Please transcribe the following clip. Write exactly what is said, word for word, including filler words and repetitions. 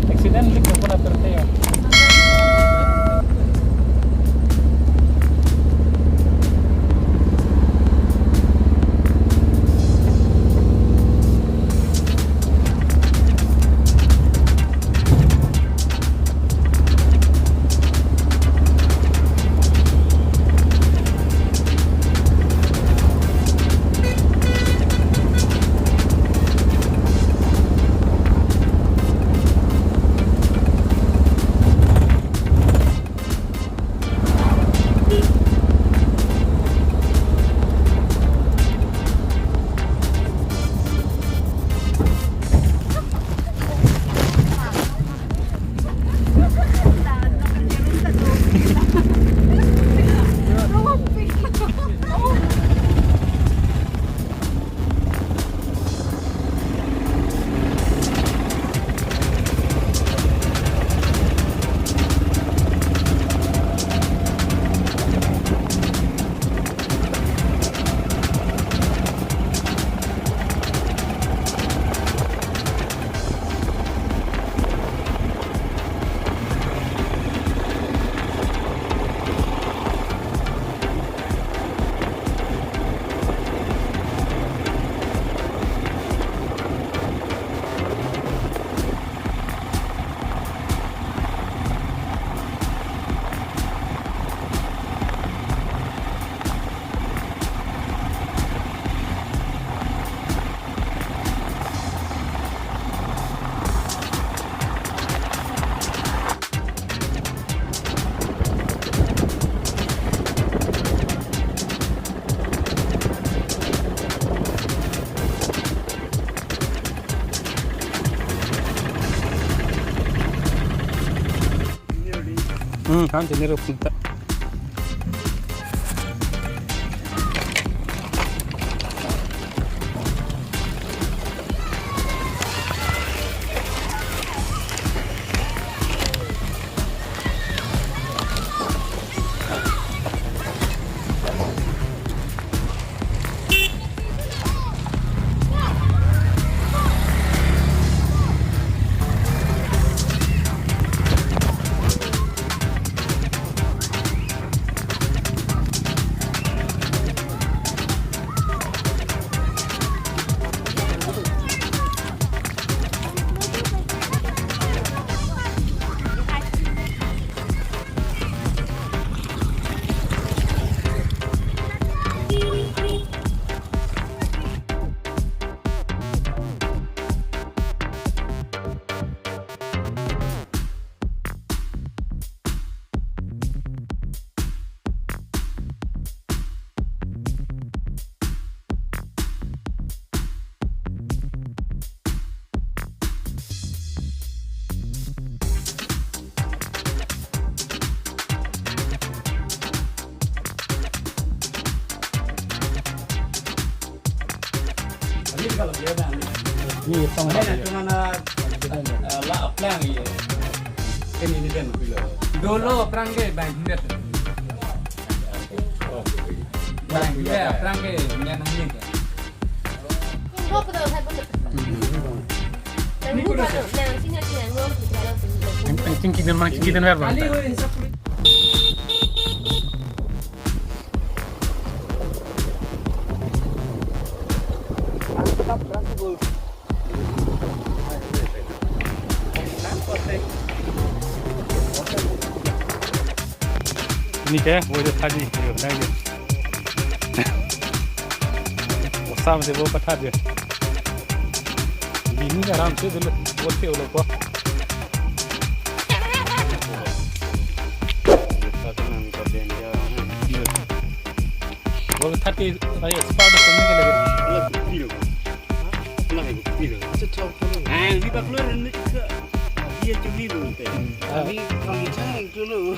Accident lik ko pura terte ya. Hmm, kan sini rup kita. Ni tong ha. Dolo aphrang ke bang hinder. Bang hinder aphrang ke nyan hinder. Ang, ang tingki dan mang tingki dan ver bang. Ini ke, wo je tadi, yo, dah je. Wo sam se wo patha je. Ini aram se dulu, wo se ulo ko. Wo thirty, ayo, start ko ni ke lagi. Ang di baklo ren ni ke. Dia cumi lu te. Kami kami cang itu lu.